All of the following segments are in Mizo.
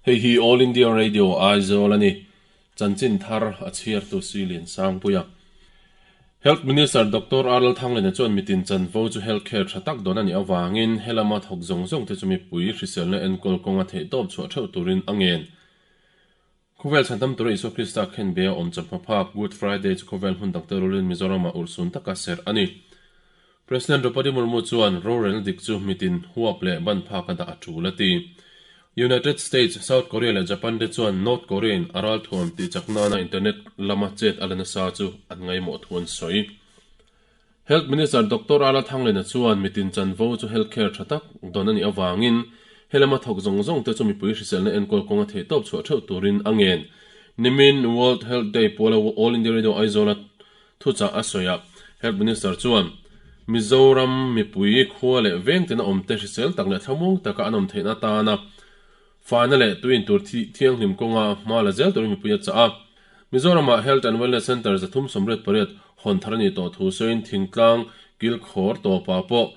Hei hi All India Radio Aizawl a ni. Chanchin thar a chhiartu Suilian Sangpuia. Health Minister Doctor Arnold Thanglena chuan mitin chanvo chu health care tha tak dawn a nih avangin helama thawk zawng zawng te chu mipui hriselna enkawl kawnga theihtawp chhuah theuh turin a ngen. Khawvel chhantam tura Isua Krista khen be a awm chawhma phak Good Friday chu khawvel hmun dangte rulin Mizoramah urhsun taka serh a ni. President Draupadi Murmu chuan rorelna dik chu mitin huap leh ban phak a dah a tul a ti. United States, South Korea leh Japan te chuan North Korea in a ralthuam tih chak nana internet lama chet a la nasa chu an ngaimawh thu an sawi. Health Minister Doctor Ala Thanglena chuan mitin chanvo chu health care tha tak dawn a nih avangin helama thawk zawng zawng te chu mipui hriselna enkawl kawnga theihtawp chhuah theuh turin a ngen. Nimin World Health Day puala All India Radio Aizawla thuchah a sawi a, Health Minister chuan Mizoram mipui khua leh veng tina awmte hrisel tak leh thlamuang taka an awm theihna atana Faina leh tui intur thianghlim kawnga hma la zel turin mipui a chah a. Mizoramah Health and Wellness Centre 380 hawn thar a nih tawh thu sawiin thingtlang kilkhawr tawpah pawh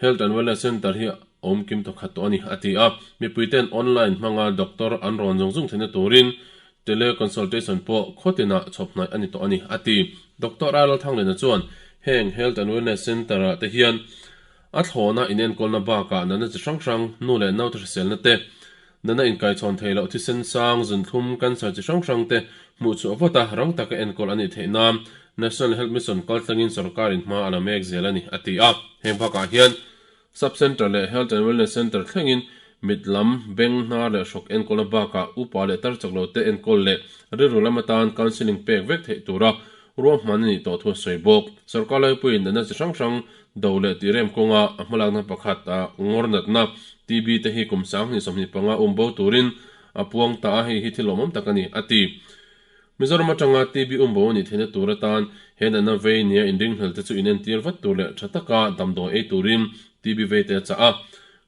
Health and Wellness Centre hi a awm kim tawh khat tawh a ni, a ti a. Mipuiten online hmanga doctor an rawn zung zung theihna turin Tele Consultation pawh khawtinah chhawp hnaih a ni tawh a ni, a ti. Doctor Arnold Thanglena chuan heng Health and Wellness Centre-ah te hian A thlawhna inenkawlna bakah natna chi hrang hrang, nu leh naute hriselna te, natna inkaichhawn theih loh thisen sang, zunthum, cancer chi hrang hrang te hmuh chhuah vat a, rang taka enkawl a nih theih nan National Health Mission kaltlangin sorkarin hma a la mek zel a ni, a ti a. Heng bakah hian Sub Centre leh Health and Wellness Centre thlengin mit lam, beng, hnar leh hrawk enkawlna bakah upa leh tar chak lo te enkawl leh rilru lam atan counselling pek vek theih tura ruahman a nih tawh thu a sawi bawk. Sorkar laipuiin natna chi hrang hrang do leh tirem kawnga a hmalakna pakhat a ngawr natna TB te hi kum 2025 um bo turin a puang ta a, hei hi thil lawmawm tak a ni, a ti. Mizoram atanga TB um bo a nih theihna tur atan he natna vei nia inringhlel te chu inentir vat tur leh tha taka damdawi ei turin TB vei te a chah a.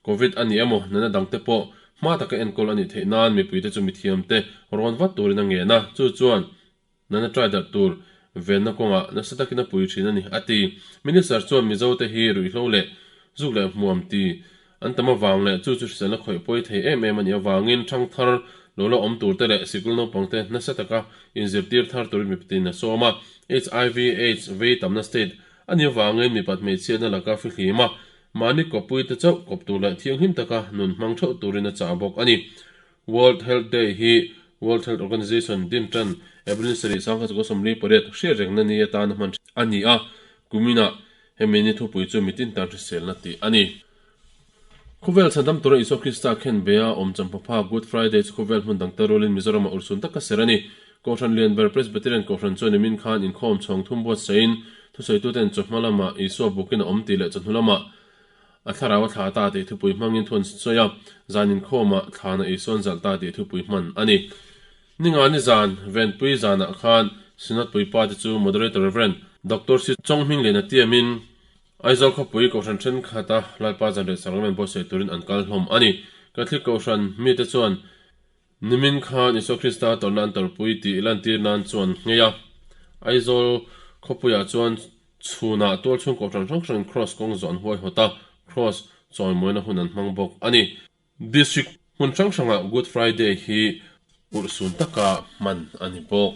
Covid a ni emaw natna dang te pawh hma taka enkawl a nih theih nan mipuite chu mithiam te rawn vat turin a ngen a, chu chuan Nana try darh tur venna kawngah nasa takin a pui thin a ni, a ti. Minister chuan Mizo te hi ruihhlo leh zuk leh hmuam ti an tam avang leh chu chu hriselna khawih pawi thei em em a nih avangin thangthar lo la awm tur te leh sikul naupang te nasa taka inzirtir thar turin mipatin a sawm a. Hiv Aids vei tamna state a nih avangin mipat hmeichhiatna laka fihlim a, mahni kawppui te chauh kawp tur leh thianghlim taka nun hmang theuh turin a chah bawk a ni. World Health Day hi World Health Organization din tan April ni sarih 1948 hriat rengna ni atana hman a ni a, kuminah hemi ni thupui chu mitin tan hriselna tih a ni. Khawvel chhandam tura Isua Krista khen be a awm champhaphak Good Friday chu khawvel hmun dangte rualin Mizoramah urhsun taka ser a ni. Kohhran lian ber Presbyterian Kohhran chuan nimin khan inkhawm chhawng thum buatsain thusaituten chawhma lamah Isua bukin a awm tih leh chawhnu lamah A thlarau a thlah ta tih thupui hmangin thu an sawi a, zan inkhawmah thlana Isuan zalh ta tih thupui hman a ni. Ninga ni zan, Venpui zanah khan Synod puipa te chu Moderator Rev. Doctor Si Chawnghming Liana tiamin Aizawl khawpui Kohhran thenkhat-a Lalpa Zanriah Sacrament buatsaih turin an kal hlawm a ni. Catholic Kohhran mite chuan Nimin khan Isua Krista tawrhna an tawrhpui tih lantir nan chuan nghei a. Aizawl khawpuiah chuan chhunah tualchhung kohhran hrang hrangin Kraws kawng zawh an huaihawt a, Kraws chawimawina hun an hmang bawk a ni. District hmun hrang hrangah Good Friday hi urhsun taka hman a ni bawk.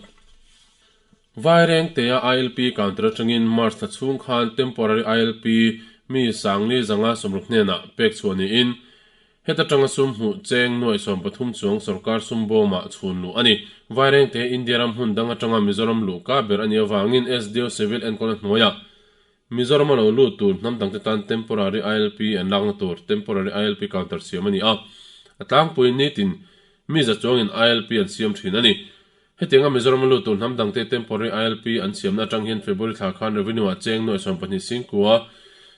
Vairengtea ILP counter atangin March thla chhung khan temporary ILP mi sangli zanga sawmruk hnenah pek chhuah niin Heta tanga sum hmuh cheng nuaih 13 chuang sorkar sum bawmah chhun luh a ni. Vairengte India ram hmun dang atanga Mizoram luh ka ber a nih avangin SDO Civil enkawlna hnuaiah Mizoram a lo lut tur hnam dangte tan Temporary ILP an lakna tur Temporary ILP Counter siam a ni a. A tlangpui nitin mi za chuangin ILP an siam thin a ni. Hetianga Mizoram a lut tur hnam dangte Temporary ILP an siamna atang hian February thla khan Revenue ah cheng nuaih 12 singkua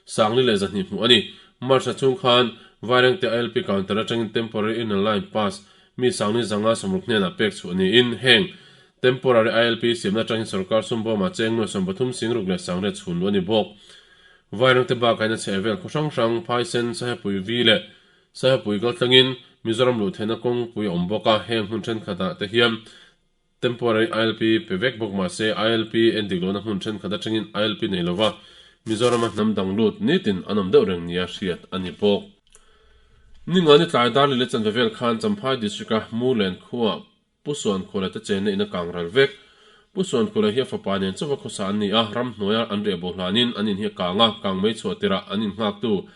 sangli leh zahnih hmuh a ni. March thla chhung khan Vairengte ILP counter atangin Temporary Inner Line Pass mi sangli zanga 60 hnenah pek chhuah niin heng Temporary ILP siamna atang hian sorkar sum bawmah cheng nuaih 13 singruk leh sangriat chhun luh a ni bawk. Vairengte bakah hian a chhehvel khaw hrang hrang Phaisen, Sahepui Vi leh Sahepui kaltlangin Mizoram luh theihna kawngpui a awm bawk a, heng hmun thenkhatah te hian temporary ILP pe vek bawk mah se ILP en dik lohna hmun thenkhat atangin ILP nei lova Mizorama hnam dang lut nitin an awm deuh reng nia hriat a ni bawk. Ningani tlai dar leh chanve vel khan Champhai District-a Murlen khuaah Pu Suankhula te chenna in a kang ral vek. Pu Suankhula hi a fapa nen chauva khawsa an ni a, ramhnuaia an riah bo hlanin an in hi a kang a, kang mei chhuah tirah an in nghaktu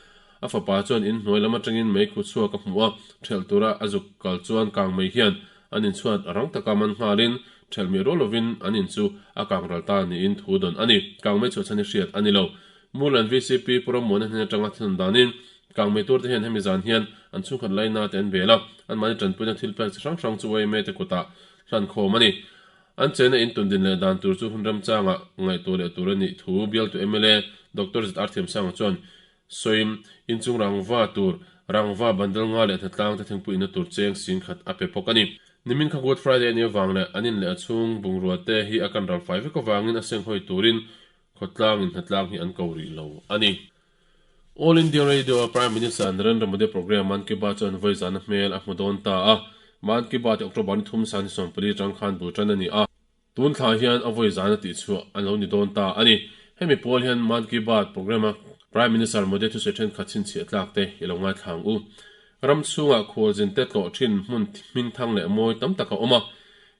a fapa chuan in hnuai lam atangin mei khu chhuak a hmu a, thelh tura a zuk kal chuan kang mei hian an in chhuat rang taka man nghalin thelh miah rual lovin an in chu a kang ral ta niin thu dawn a ni. Kang mei chhuah chhan hi hriat a ni lo. Murlen VCP Pu Rammuana hnen atanga thunun danin kang mei tur te hian hemi zan hian an chhungkhat laina te an bel a, anmahni tanpuina thil pek chi hrang hrang chu yma te kutah hlan khawm a ni. An chena in tundin leh dan tur chu hun remchangah ngaihtuah leh tur a nih thu bialtu mla Doctor ZR Thiamsanga chuan sawiin inchung rangva tur rangva bandal nga leh hnatlang te thingpui inna tur cheng sing khat a pe bawk a ni. Nimin kha Good Friday a nih avang leh an in leh a chhung bungrua te hi a kan ral fai vek avangin a senghawi turin Khawtlang in hnatlang hi an ko rih lo a ni. All India Radio a Prime Minister Narendra Modi programme Mann Ki Baat chuan vawi zana hmel a hmu dawn ta a. Mann Ki Baat hi October ni thum san 14 atang khan bul tan a ni a. Tun thla hian a vawi zana tihchhuah an lo ni dawn ta a ni. Hemi pawl hian Mann Ki Baat programme a Prime Minister Modi thusawi thenkhat chhinchhiah tlak te i lo ngaithla ang u. Ram chhungah khualzin te tlawh thin hmun hmingthang leh mawi tam tak a awm a.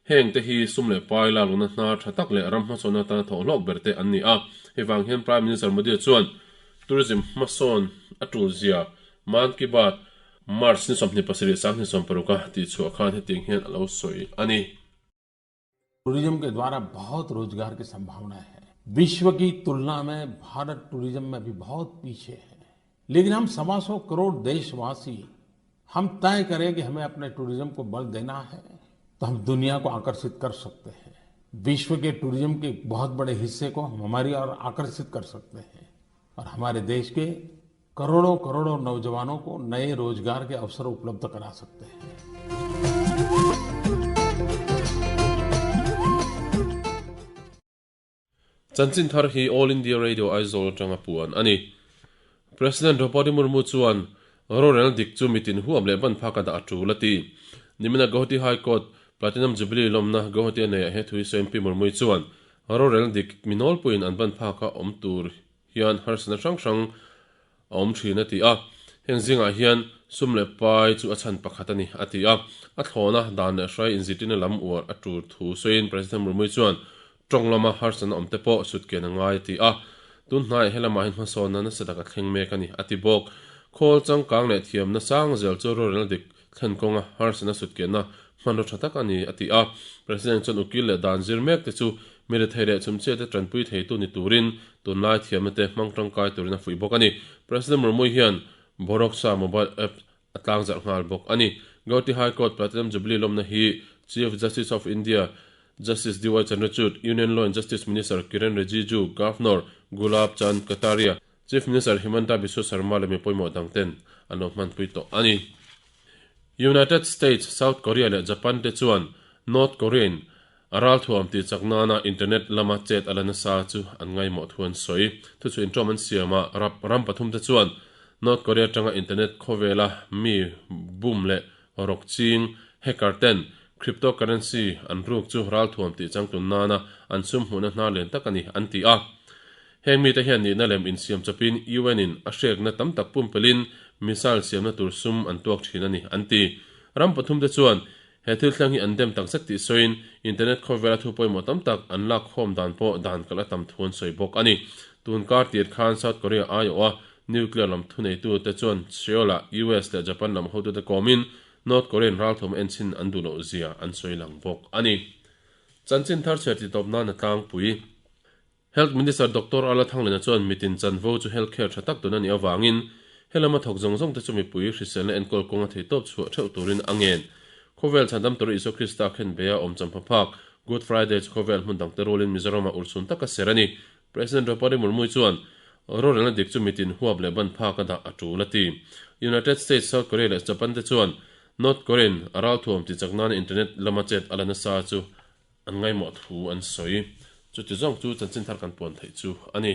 Heng te hi sum leh pai laluna hnar tha tak leh ram hmasawnna atana thawh hlawk ber te an ni a. Hei vang hian Prime Minister Modi chuan tourism hmasawn a tul zia Mann Ki Baat March ni 27 2026 a tihchhuah khan hetiang hian a lo sawi a ni. Tourism के द्वारा बहुत रोजगार की संभावना है। विश्व की तुलना में भारत टूरिज्म में अभी बहुत पीछे है, लेकिन हम 125 करोड़ देशवासी हम तय करें कि हमें अपने टूरिज्म को बल देना है तो हम दुनिया को आकर्षित कर सकते हैं। विश्व के टूरिज्म के बहुत बड़े हिस्से को हम हमारी ओर आकर्षित कर सकते हैं और हमारे देश के करोड़ों करोड़ों नौजवानों को नए रोजगार के अवसर उपलब्ध करा सकते हैं। Chanchin thar hi All India Radio Aizawl atanga puan a ni. President Draupadi Murmu chuan rorel dik chu mitin huam leh ban phak a dah a tul a ti. Nimina Guwahati High Court Platinum Jubilee lawmna Guwahati a neiah he thui sawi MP Murmu chuan rorel dik mi nawlpuiin an ban phaka awm tur hian harsatna hrang hrang a awm thin a ti a, heng zingah hian sum leh pai chu a chhan pakhat a ni a ti a, a thlawna dan leh hrai inzirtirna lam uar a tur thu sawiin President Murmu chuan tawng lama harsatna awm te pawh sutken a ngai a ti a, tun hnaiah he lamah hian hmasawnna nasa tak a thleng mek a ni a ti bawk. Khawl changkang leh thiamna sang zel chu rorelna dik thlen kawnga harsatna sutkenna hmanraw tha tak a ni a ti a, President chuan ukil leh dan zir mek te chu mi rethei leh chhumchhia te tanpui theitu ni turin tunlai thiamna te hmang tangkai turin a fuih bawk a ni. President Murmu hian Boroksa mobile app a tlangzarh nghal bawk a ni. Gauhati High Court Platinum Jubilee lawmna hi Chief Justice of India Justice DY Chandrachud, Union Law and Justice Minister Kiren Rijiju, Governor Gulab Chand Kataria, Chief Minister Himanta Biswa Sarma leh mi pawimawh dang ten an lo hmanpui tawh a ni. United States, South Korea leh Japan te chuan North Korea-in a ralthuam tih chak nana internet lama chet a la nasa chu an ngaimawh thu an sawi. Thuchhuah inṭawm an siamah rap ram pathum te chuan North Korea atanga internet khawvela mi bum leh rawk ching hacker ten cryptocurrency an ruk chu ralthuam tih changtlun nana an sum hmuhna hnar lian tak a ni an ti a. Heng mite hian nihna lem insiam chawpin UN in a hrekna tam tak pumpelhin missile siamna tur sum an tuak thin a ni, an ti. Ram pathum te chuan he thil thleng hi an dem tak zet tih sawiin internet khawvela thu pawimawh tam tak an lak khawm dan pawh dan kalh a tam thu an sawi bawk a ni. Tun kar tir khan South Korea aiawha nuclear lam thuneitu te chuan Seoul ah US leh Japan lam hotute kawmin North Korean ralthawm enchhin an duh loh zia an sawi lang bawk a ni. Chanchin thar chhiar titawp nan a tlangpui. Health Minister Doctor Ala Thanglena chuan mitin chanvo chu health care tha tak tun a nih avangin helam a thawk zawng zawng te chu mipui hriselna enkawl kawnga theitawp chhuah theuh turin a ngen. Khawvel chhandam tura Isua Krista khen beia awm champha phak Good Friday chu khawvel hmun dangte rualin Mizoramah urchhun taka ser a ni. President Draupadi Murmu chuan rorelna dik chu mitin huap leh ban phak a dah a tul a ti. United States, South Korea leh Japan te chuan North Korean a ralthuam tichak nana internet lama chet a la nasa chu An ngaimawh thu an sawi. Chuti zawng chu chanchin thar kan puan theih chu a ni.